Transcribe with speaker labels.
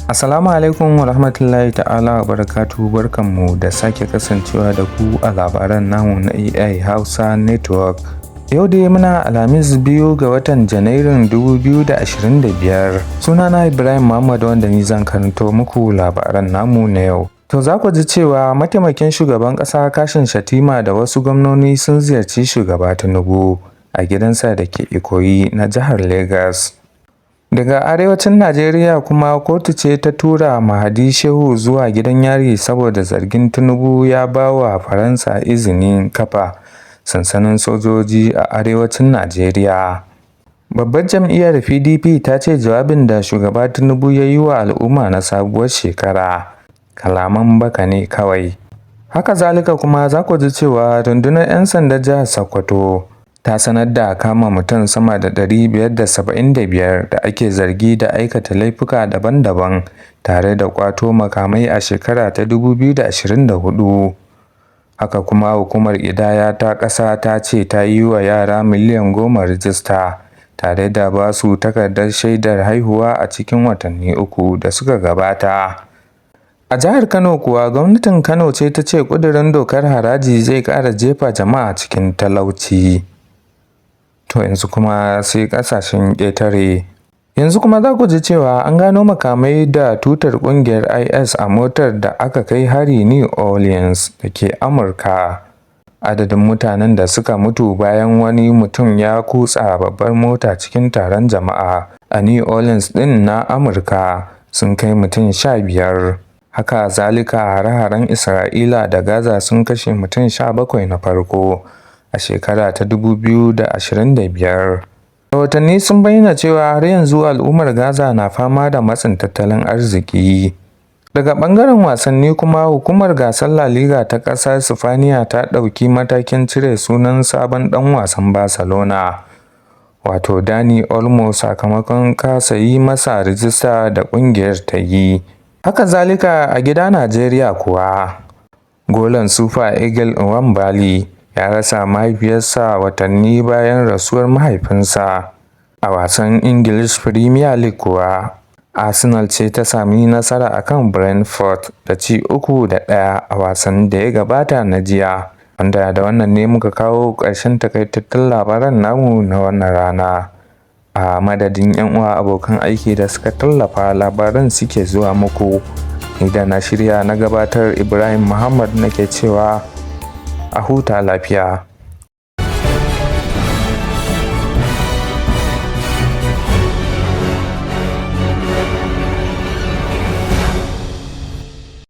Speaker 1: Assalamu alaikum wa rahmatullahi ta'ala wa barakatuhu, barkanmu da sake kasancewa da ku a labaran namu na AI Hausa Network. Yau dai muna Alhamis, 2 ga watan Janairun 2025. Sunana Ibrahim Muhammad, wanda ni zan karanto muku labaran namu na yau. To, za ku ji cewa mataimakin shugaban ƙasa Kashim Shettima da wasu gwamnoni sun ziyarci shugaba Tinubu a gidansa da ke Ikoyi na jihar Legas. Daga arewacin Najeriya kuma, kotu ce ta tura Mahadi Shehu zuwa gidan yari saboda zargin Tinubu ya ba wa Faransa izinin kafa sansanin sojoji a arewacin Najeriya. Babbar jam'iyyar PDP ta ce jawabin da shugaba Tinubu ya yi wa al'umma na sabuwar shekara kalaman baka ne kawai. Haka zalika kuma, za ku ji cewa rundunar 'yan sandan jihar Sokoto ta sanar da kama mutum sama da 575 da ake zargi da aikata laifuka daban-daban tare da ƙwato makamai a shekara ta 2024. Haka kuma, hukumar ƙidaya ta ƙasa ta ce ta yi wa yara miliyan 10 rijista tare da ba su takardar shaidar haihuwa a cikin watanni 3 da suka gabata. A jihar Kano kuwa, gwamnatin Kano ce ta ce ƙudurin dokar haraji zai ƙara jefa jama'a cikin talauci. To, yanzu kuma sai ƙasashen ƙetare. Yanzu kuma za ku ji cewa an gano makamai da tutar ƙungiyar IS a motar da aka kai hari New Orleans da ke Amurka. Adadin mutanen da suka mutu bayan wani mutum ya kutsa babbar mota cikin taron jama'a a New Orleans ɗin na Amurka sun kai mutum 15. Haka zalika, hare-haren Isra'ila da Gaza sun kashe mutum 17 na farko a shekara ta 2025. Rahotanni sun bayyana cewa har yanzu al'ummar Gaza na fama da matsin tattalin arziki. Daga ɓangaren wasanni kuma, hukumar gasar La Liga ta ƙasar Sipaniya ta ɗauki matakin cire sunan sabon ɗan wasan Barcelona, wato Dani Olmo, sakamakon kasa yi masa rijista da ƙungiyar ta yi. Haka zalika, a gida Najeriya kuwa, golan Super Eagles Nwabali ya rasa mahaifiyarsa watanni bayan rasuwar mahaifinsa. A wasan English Premier League kuwa, Arsenal ce ta sami nasara a kan Brentford da ci 3-1 a wasan da ya gabata na jiya. Wanda da wannan ne muka kawo ƙarshen takaitattun labaran namu na wannan rana. A madadin 'yan uwa abokan aiki da suka tallafa labaran suke zuwa muku, ni da na shirya na gabatar, Ibrahim Muhammad, nake cewa a huta lafiya.